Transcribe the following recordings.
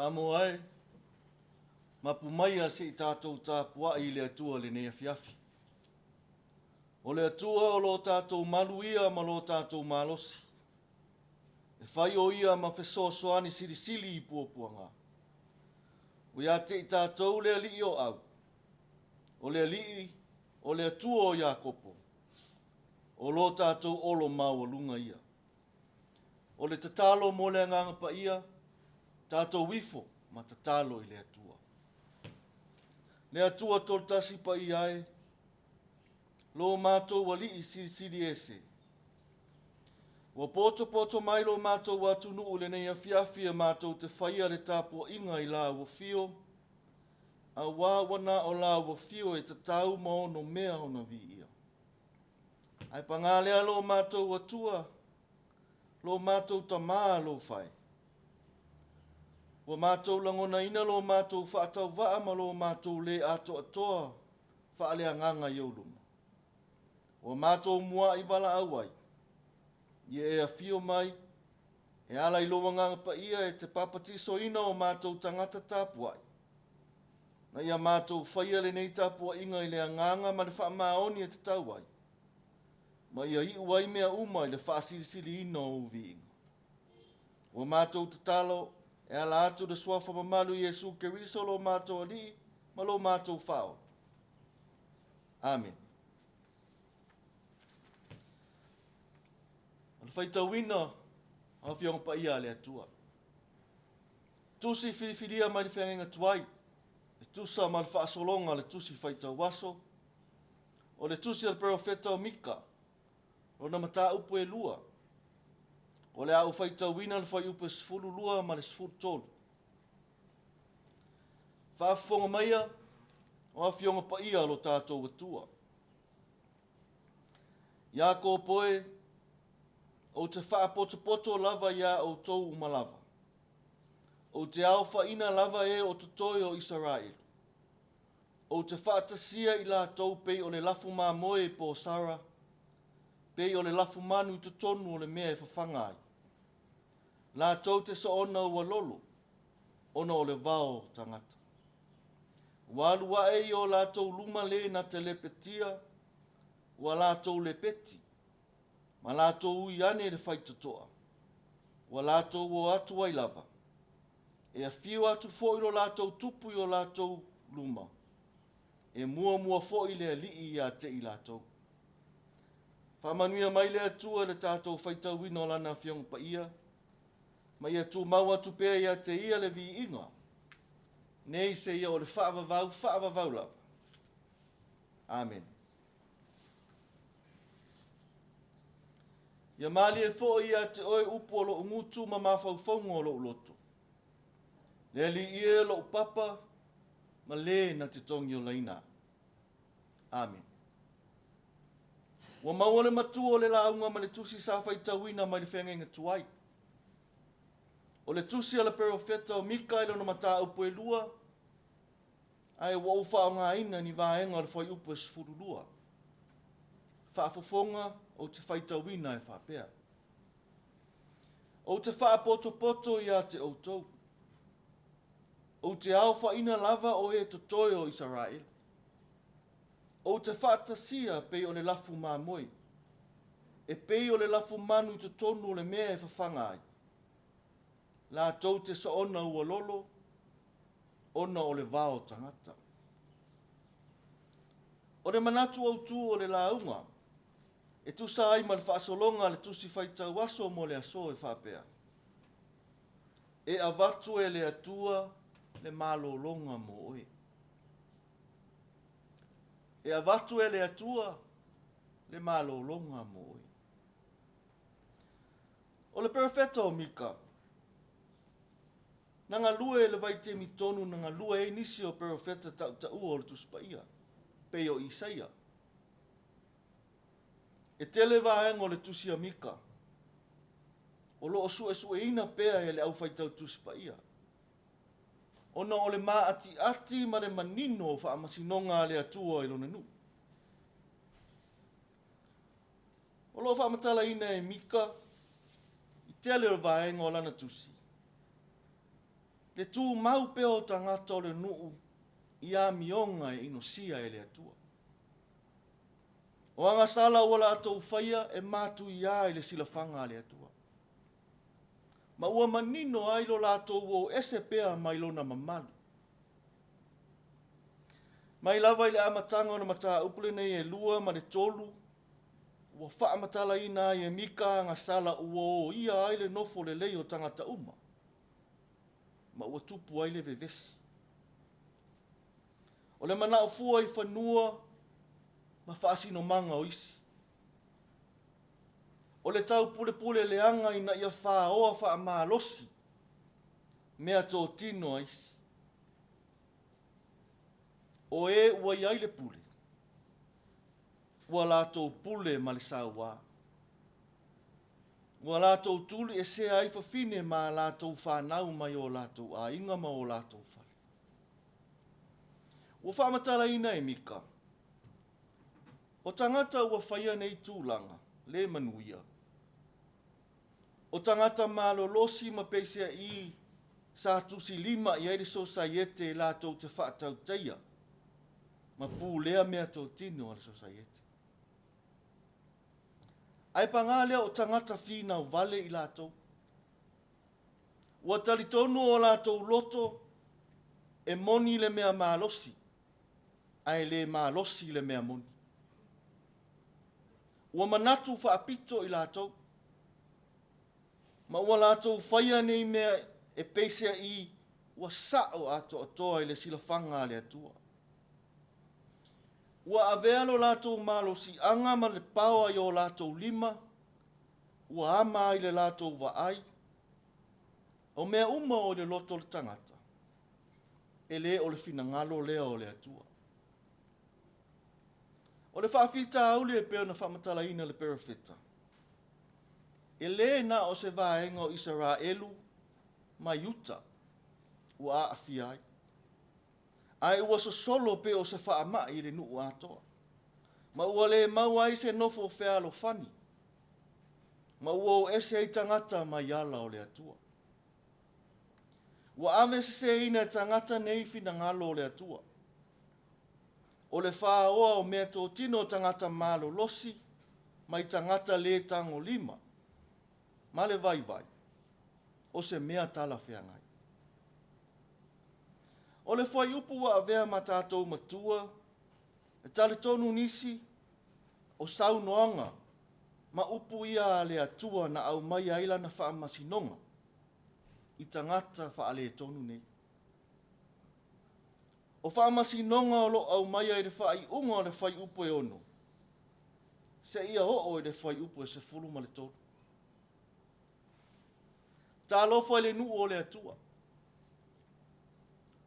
Samoa e, mapu maia se i tatou tapuai i le Atua i lenei afiafi. O le Atua o lo tatou malu ia ma lo tatou malosi. E fai o ia ma fesoasoani silisili i puapuaga. Ua ia te i tatou le Alii o au, o le Alii o le Atua o Iakopo, o lo tatou olo maualuga ia. O le tatalo mo le Agaga Paia, tatou ifo ma tatalo i le Atua. Le Atua Tolotasi Paia e, lo matou Alii silisili ese. Ua potopoto mai lo matou atunuu i lenei afiafi e matou te faia le tapuaiga i lau afio, auā ua na o lau afio e tatau ma ono mea ona viia. Ae pagā lea lo matou Atua, lo matou Tamā alofa e. Ua matou lagonaina lo matou faatauvaa ma lo matou le atoatoa faaleagaga i ou luma. Ua matou muai valaau ai, ia e afio mai, e ala i lou Agaga Paia e te papatisoina o matou tagata tapuai, na ia matou faia lenei tapuaiga i le agaga ma le faamaoni e tatau ai, ma ia iu ai mea uma i le faasilisiliina o ou viiga. Ua matou tatalo e ala atu le suafa mamalu Iesu Keriso lo matou Alii ma lo matou Faaola. Amene. O le faitauina o Afioga Paia a le Atua. Tusi filifilia mai le feagaiga tuai, e tusa ma le faasologa o le tusi faitau aso, o le tusi a le perofeta o Mika, lona mataupu e 2. O le a ou faitauina le fuaiupu e 12 ma le 13. Faafofoga maia o Afioga Paia o lo tatou Atua. Iakopo e, ou te faapotopoto lava iā outou uma lava. Ou te aofaina lava e o totoe o Isaraelu. Ou te faatasia i latou pei o le lafu mamoe i Posara, pei o le lafu manu i totonu o le mea e fafaga ai. Latou te soona ua lolo, ona o le vao o tagata. Ua alu ae i o latou luma le na te lepetia, ua latou lepeti, ma latou ui ane i le faitotoa, ua latou o atu ai lava. E afio atu foi lo latou tupu i o latou luma, e muamua foi le Alii ia te i latou. Faamanuia mai le Atua i le tatou faitauina o Lana Afioga Paia, ma ia tumau atu pea ia te Ia le viiga, nei seia o le faavavau faavavau lava. Amene. Ia malie foi ia te oe upu o lou gutu ma mafaufauga o lou loto. Le Alii e lou papa ma le na te togiolaina. Amene. Ua maua le matua o le lauga ma le tusi sa faitauina mai le feagaiga tuai. O le tusi a le perofeta o Mika i lona mataupu e 2, ae ua ou faaaogaina ni vaega o le fuaiupu e 12. Faafofoga ou te faitauina e faapea. Ou te faapotopoto ia te outou. Ou te aofaina lava o e totoe o Isaraelu. Ou te faatasia pei o le lafu mamoe, e pei o le lafu manu i totonu o le mea e fafaga ai. Latou te soona ua lolo, ona o le vao tagata. O le manatu autū o le lauga, e tusa ai ma le faasologa a le tusi faitau aso mo le aso e faapea. E avatu e le Atua le malologa mo oe. E avatu e le Atua le malologa mo oe. O le perofeta o Mika, na galue i le vaitaimi tonu na galue ai nisi o perofeta tautaua o le Tusi Paia, pei o Isaia. E tele vaega o le tusi a Mika, o lo o suesueina pea e le aufaitau Tusi Paia, ona o le maatiati ma le manino o faamasinoga a le Atua i lona nuu. O lo o faamatalaina e Mika i tele o vaega o lana tusi, Le tumau pea o tagata o le nuu i amioga e inosia e le Atua. O agasala ua latou faia e matuia i le silafaga a le Atua. Ma ua manino ai lo latou o ese pea mai lona mamalu. Mai lava i le amataga o le mataupu lenei e 2 ma le 3, ua faamatalaina ai e Mika agasala ua oia ai le nofo lelei o tagata uma, ma ua tupu ai le vevesi. O le manao fua i fanua ma faasinomaga o isi. O le taupulepule leaga ina ia faoa faamalosi mea totino a isi. O e ua i ai le pule, ua latou pule ma le sauā. Ua latou tuli esea ai fafine ma a latou fanau mai o latou aiga ma o latou fale. Ua faamatalaina e Mika, o tagata ua faia nei tulaga, le manuia. O tagata malolosi ma peiseai sa tusilima i ai le sosaiete latou te faatautaia ma pulea mea totino a le sosaiete. Ae pagā lea o tagata finau vale i latou. Ua talitonu o latou loto e moni le mea malosi, ae le malosi le mea moni. Ua manatu faapito i latou, ma ua latou faia nei mea e peiseai ua sa'o atoatoa i le silafaga a le Atua. Ua avea lo latou malosiaga ma le paoa i o latou lima, ua ama ai le latou vaai. O mea uma o i le loto o le tagata, e le o le finagalo lea o le Atua. O le faafitauli e pei ona faamatalaina le perofeta, e lē na o se vaega o Isaraelu ma Iuta ua aafia ai, ae ua sosolo pei o se faamai i le nuu atoa, ma ua le maua ai se nofo fealofani, ma ua o ese ai tagata mai ala o le Atua. Ua ave seseina e tagata nei finagalo o le Atua. O le fāoa o mea totino o tagata malolosi mai tagata lē tagolima ma le vaivai, o se mea talafeagai. O le fuaiupu ua avea ma tatou matua, e talitonu nisi o saunoaga ma upu ia a le Atua na aumaia ai lana faamasinoga i tagata faaletonu nei. O faamasinoga o lo o aumaia i le faaiuga o le fuaiupu e 6, seia oo i le fuaiupu e 13. Talofa i le nuu o le Atua.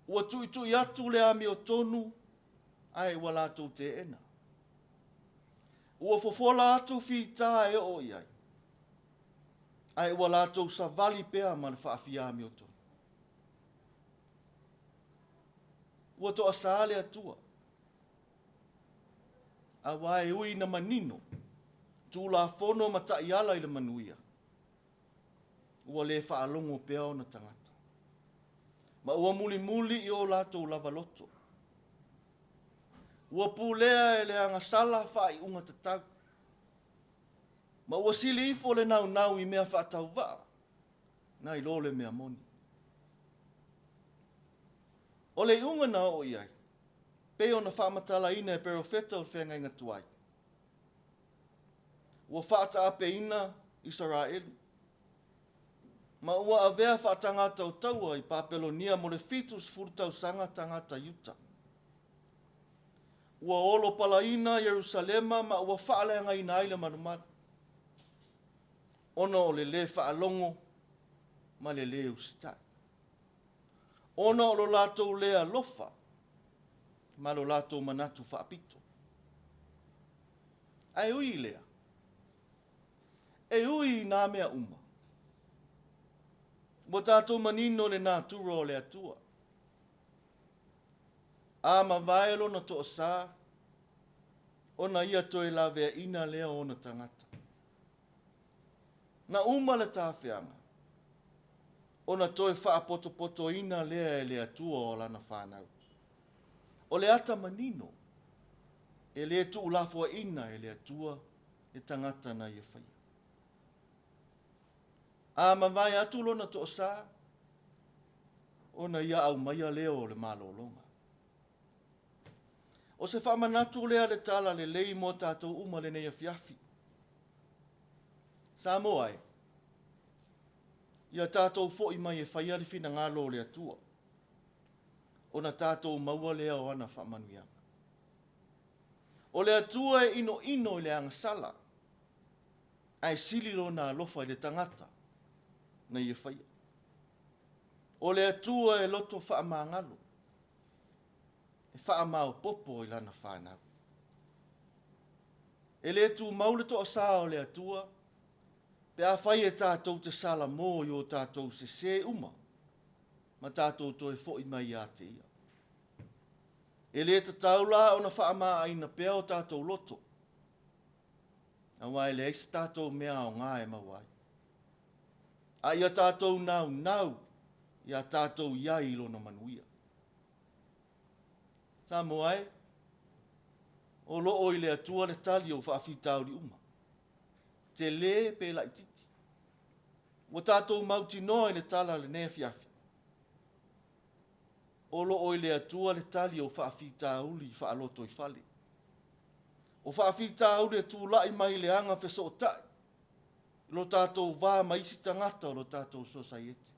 Ua tuitui atu le amiotonu ae ua latou teena. Ua fofola atu fita e oo i ai, ae ua latou savali pea ma le faafia amiotonu. Ua toasā le Atua, auā e ui ina manino Tulafono ma taiala i le manuia, ua le faalogo pea ona tagata, ma ua mulimuli i o latou lava loto. Ua pulea e le agasala faaiuga tatau, ma ua sili ifo le naunau i mea faatauvaa nai lo le mea moni. O le iuga na oo i ai, pei ona faamatalaina e perofeta o le feagaiga tuai, ua faataapeina Isaraelu, ma ua avea faatagata o taua i Papelonia mo le 70 tausaga tagata Iuta. Ua olopalaina Ierusalema ma ua faaleagaina ai le malumalu, ona o le lē faalogo ma le lē usitai, ona o lo latou lē alofa ma lo latou manatu faapito. Ae ui i lea, e ui i nā mea uma, ua tatou manino le natura o le Atua. A mavae lona toasā, ona ia toe laveaina lea o ona tagata. Na uma le tafeaga. ona toe faapotopotoina lea e le Atua o lana fanau. O le ata manino, e le tuulafoaiina e le Atua le tagata na ia faia. A mavae atu lona toasa, ona ia aumaia lea o le malologa. O se faamanatu lea le tala lelei mo tatou uma lenei afiafi. Samoa e, ia tatou foi mai e faia le finagalo o le Atua, ona tatou maua lea o ana faamanuiaga. O le Atua e inoino i le agasala, ae sili lona alofa i le tagata na ia faia. O le Atua e loto faamagalo, e faamaopoopo i lana fanau. E le tumau le toasa o le Atua, pe afai e tatou te salamo i o tatou sesē uma, ma tatou toe foi mai ia te Ia. E le tatau la ona faamaaina pea o tatou loto, aua e leai se tatou mea aoga e maua ai. A ia tatou naunau ia tatou i ai i lona manuia. Samoa e, o lo o i le Atua le tali o faafitauli uma, tele pe laitiiti. Ua tatou mautinoa i le tala i lenei afiafi, o lo o i le Atua le tali o faafitauli faalotoifale. O faafitauli e tulai mai le aga fesootai, lo tatou va ma isi tagata o lo tatou sosaiete.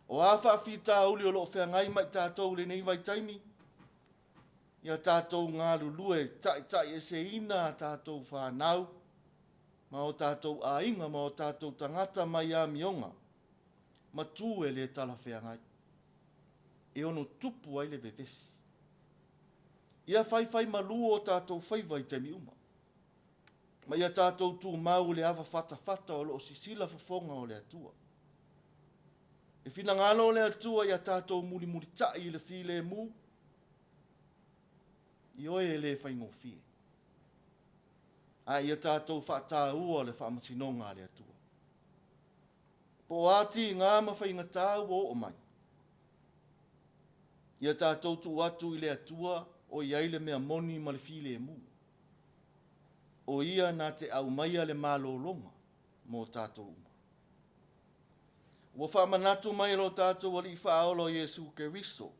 O a faafitauli o lo o feagai ma i tatou i lenei vaitaimi, ia tatou galulue taitaieseina a tatou fanau, ma o tatou aiga ma o tatou tagata mai amioga, ma tu e le talafeagai, e ono tupu ai le vevesi. Ia faifaimalu o tatou faiva i taimi uma, ma ia tatou tumau i le avafatafata o lo o sisila fofoga o le Atua. E finagalo le Atua ia tatou mulimulitai i le filemu, ioe e le faigofie, a ia tatou faataua le faamasinoga a le Atua. Po o a tiga ma faigata ua oo mai, ia tatou tuu atu i le Atua o i ai le mea moni ma le filemu. O Ia na te aumaia le malologa mo tatou uma. Ua faamanatu mai e lo tatou Alii Faaola o Iesu Keriso,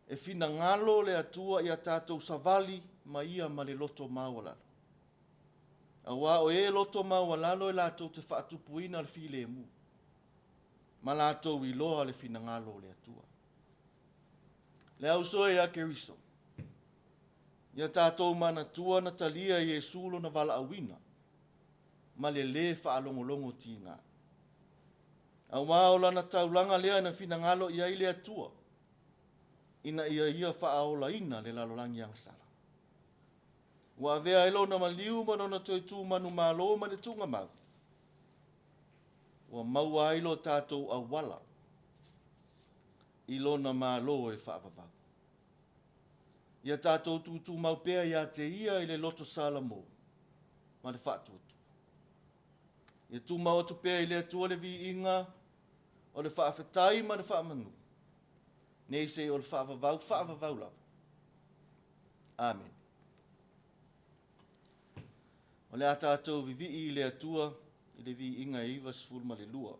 e finagalo le Atua ia tatou savali ma Ia ma le loto maualalo. Aua o e loto maualalo e latou te faatupuina le filemu, ma latou iloa le finagalo o le Atua. Le auso e ia Keriso, ia tatou manatua na talia e Iesu lona valaauina, ma le lē faalogologo tiga. Aua o lana taulaga lea na finagalo i ai le Atua, ina ia ia faaolaina le lalolagi agasala. Ua avea ai lona maliu ma lona toe tu manumalo ma le tuugamau, ua maua ai lo tatou auala i lona malo e faavavau. Ia tatou tutumau pea ia te ia i le loto salamo ma le faatuatua. Ia tumau atu pea i le Atua le viiga o le faafetai ma le faamanu, nei se i o le faavavau, faavavau lava. Amene. O le a tatou vivii i le Atua i le viiga e 92.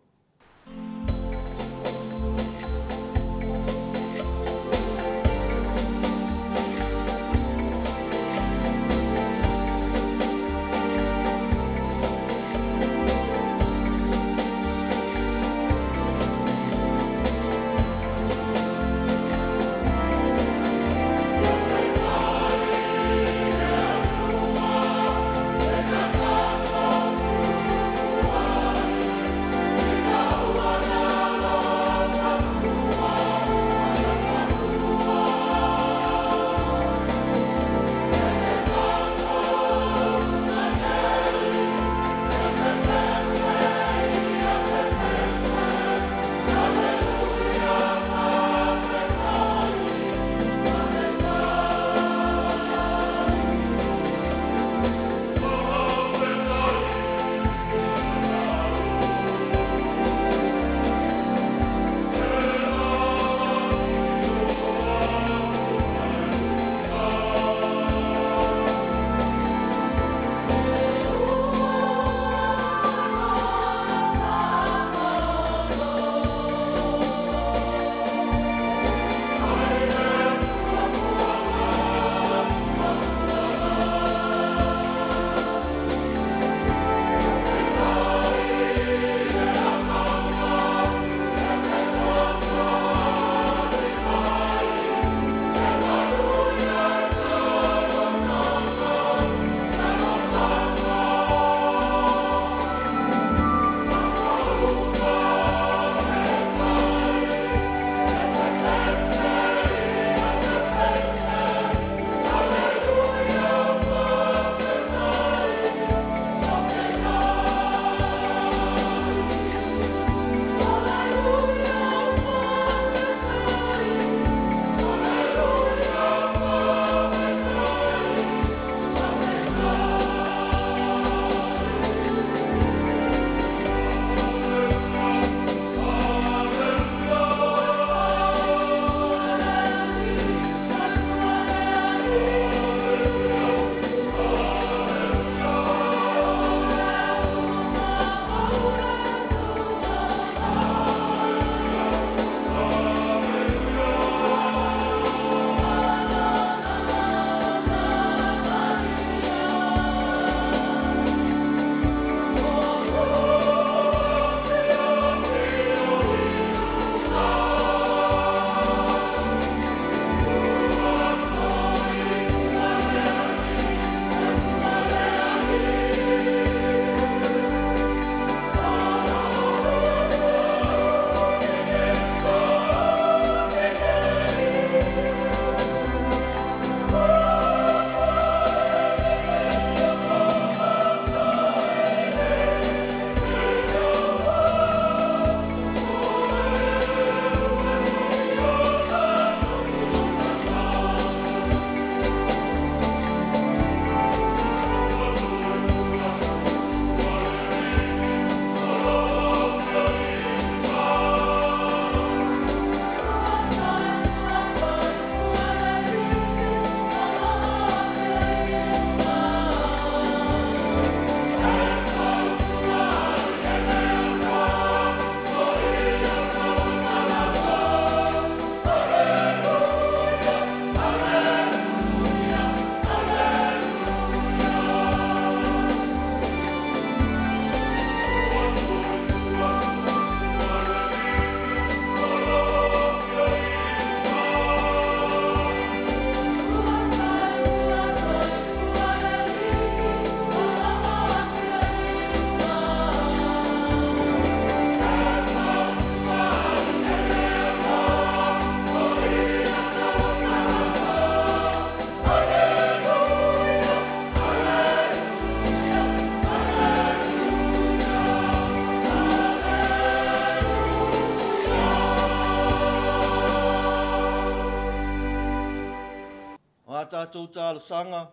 tatou talosaga,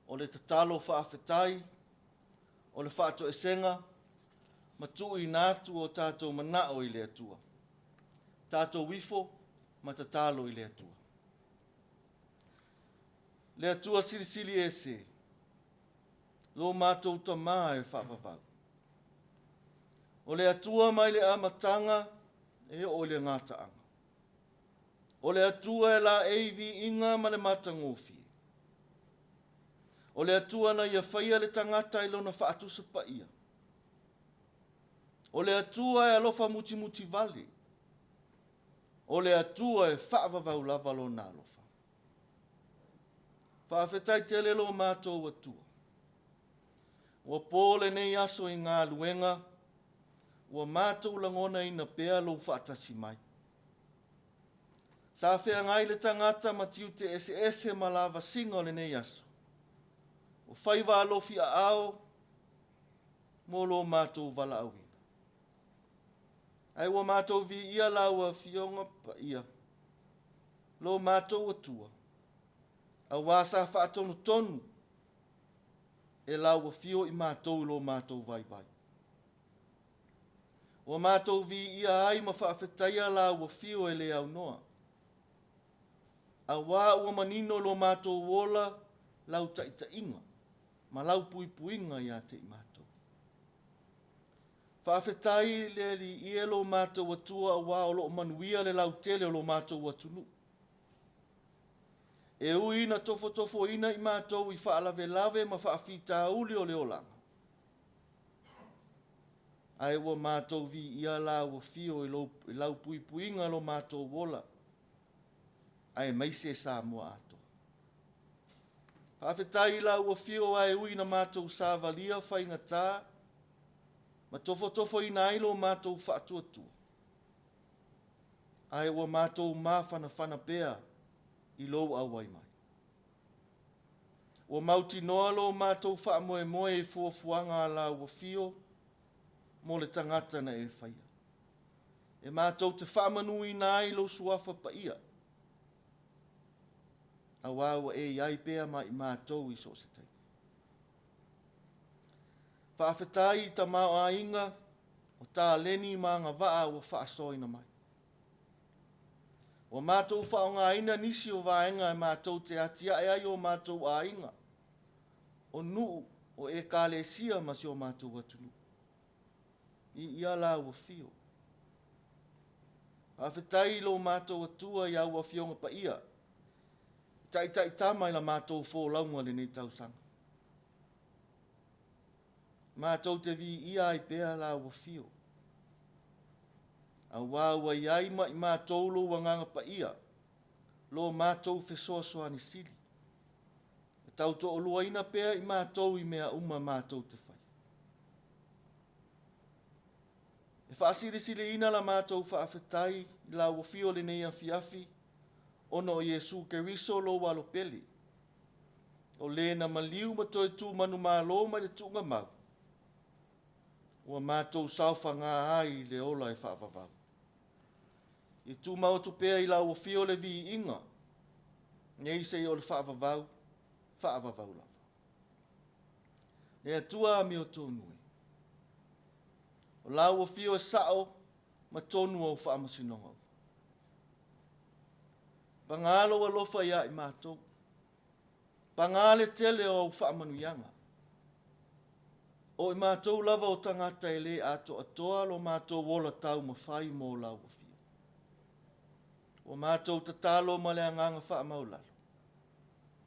o le tatalo faafetai, o le faatoesega ma tuuina atu o tatou manao i le Atua. Tatou ifo ma tatalo i le Atua. Le Atua Silisili Ese, lo matou Tamā e faavavau. O le Atua mai le amataga e oo i le gataaga. O le Atua e laei viiga ma le matagofie. O le Atua na ia faia le tagata i lona faatusa paia. O le Atua e alofa mutimuti vale. O le Atua e faavavau lava lona alofa. Faafetai tele lo matou Atua. Ua po lenei aso i galuega, ua matou lagonaina pea lou faatasi mai. Sa feagai le tagata ma tiute eseese ma lavasiga o lenei aso. O faiva alofi aao mo lo matou valaauina. Ae ua matou viia lau Afioga Paia, lo matou Atua, auā sa faatonutonu e lau afio i matou i lo matou vaivai. Ua matou viia ai ma faafetaia lau afio e le aunoa, auā ua manino lo matou ola lau taitaiga ma lau puipuiga ia te i matou. Faafetai i le Alii e lo matou Atua auā o loo manuia le lautele o lo matou atunuu. E ui ina tofotofoina i matou i faalavelave ma faafitauli o le olaga, ae ua matou viia lau afio i lau puipuiga lo matou ola, aemaise Samoa atoa. Faafetai i lau afio ae ui ina matou savalia faigatā ma tofotofoina ai lo matou faatuatua, ae ua matou mafanafana pea i lou auai mai. Ua mautinoa lo matou faamoemoe i fuafuaga a lau afio mo le tagata na e faia. E matou te faamanuina ai lou suafa paia, auā ua e i ai pea ma i matou i so o se taimi. Faafetai i tamaoaiga o taleni ma agavaa ua faasoaina mai. Ua matou faaaogaina nisi o vaega e matou te atiae ai o matou aiga, o nuu, o ekalesia ma si o matou atunuu. Viia lau afio. Faafetai i lo matou Atua i au Afioga Paia, i taitaitama i la matou folauga i lenei tausaga. Matou te viia ai pea lau afio, auā ua i ai ma i matou lou Agaga Paia, lo matou fesoasoani sili, e tautoaluaina pea i matou i mea uma matou te faia. E faasilisiliina la matou faafetai i lau afio i lenei afiafi, ona o Iesu Keriso lou Alo pele, o le na maliu ma toe tu manumalo mai le tuugamau, ua matou saofaga ai i le ola e faavavau. I tumau atu pea i lau afio le viiga, nei seia o le faavavau, faavavau lava. Le Atua amiotonu e, o lau afio e sao ma tonu au faamasinoga uma. Paga lou alofa ia i matou, paga le tele o au faamanuiaga. O i matou lava o tagata e le atoatoa lo matou ola taumafai mo lau afio. Ua matou tatalo ma le agaga faamaualalo,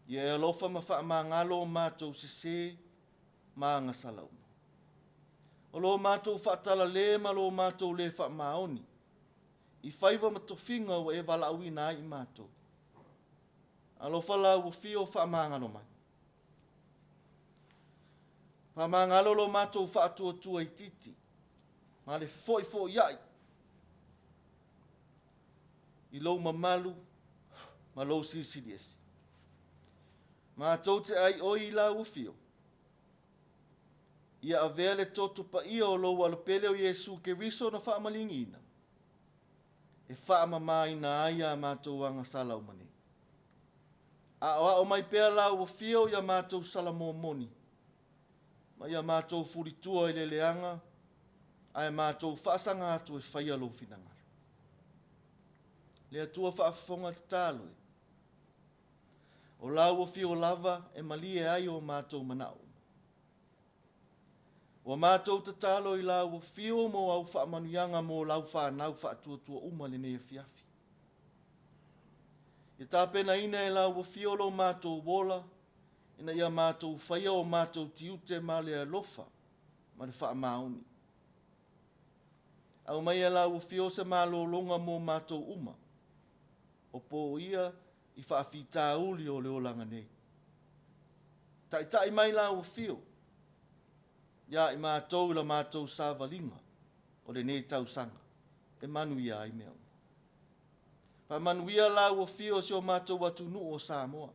ia e alofa ma faamagalo o matou sesē ma agasala uma. O lo matou faatalale ma lo matou le faamaoni i faiva ma tofiga ua e valaauina ai i matou. Alofa lau afio faamagalo mai. Faamagalo lo matou faatuatua itiiti ma le fefoifoiai i lou mamalu ma lou silisili ese. Matou te aioi i lau afio, ia avea le toto paia o lou Alo pele o Iesu Keriso na faamaligiina, e faamamaina ai a matou agasala uma nei. Aoao mai pea Lau Afio i a matou salamomoni ma ia matou fulitua i le leaga ae matou faasaga atu e faia Lou finagalo. Le Atua faafofoga tatalo e. O Lau Afio lava e malie ai o matou manao uma. Ua matou tatalo i Lau Afio mo au faamanuiaga mo Lau fanau faatuatua uma lenei afiafi. Ia tapenaina e Lau Afio lo matou ola ina ia matou faia o matou tiute ma le alofa ma le faamaoni. Aumaia Lau Afio se malologa mo matou uma, o poia i faafitauli o le olaga nei. Taitai mai Lau Afio ia i matou i la matou savaliga o lenei tausaga e manuia ai mea uma. Faamanuia Lau Afio si o matou atunuu o Samoa.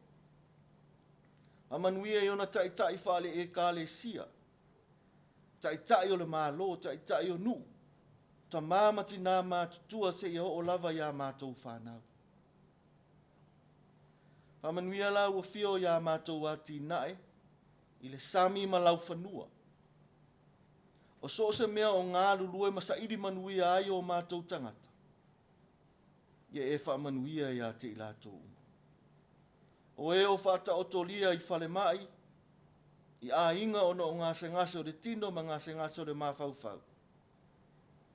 Faamanuia i ona taitai faale-Ekalesia, taitai o le Malo, taitai o nuu, tamā ma tinā matutua seia oo lava iā matou fanau. Faamanuia Lau Afio iā matou atinae i le sami ma laufanua. O so o se mea o galulue ma saili manuia ai o matou tagata, ia e faamanuia ia te i latou uma. O e o faataotolia i falemai, i aiga ona o gasegase o le tino ma gasegase o le mafaufau,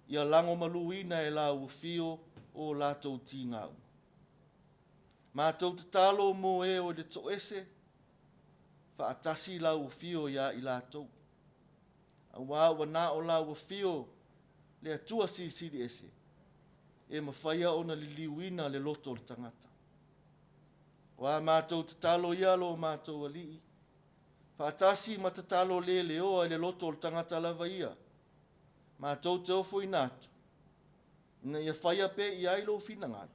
ia lagomaluina e Lau Afio o latou tiga uma. Matou tatalo mo e o i le toese, faatasi Lau Afio ia i latou. Auā ua na o Lau Afio le Atua Silisili Ese, e mafaia ona liliuina le loto o le tagata. O a matou tatalo ia lo matou Alii, faatasi ma tatalo leleoa i le loto o le tagata lava ia, matou te ofoina atu, ina ia faia pea i ai Lou finagalo,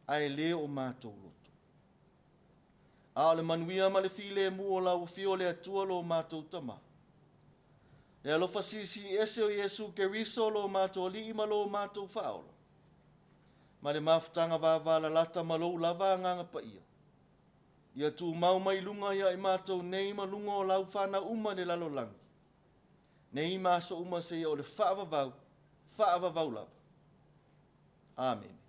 ae le o matou loto. A o le manuia ma le filemu o Lau Afio le Atua lo matou Tamā, le alofa silisili ese o Iesu Keriso lo matou Alii ma lo matou Faaola, ma le mafutaga vavalalata ma Lou lava Agaga Paia, ia tumau mai luga ia i matou nei ma luga o Lau fanau uma i le lalolagi, nei ma aso uma seia o le faavavau, faavavau lava. Amene.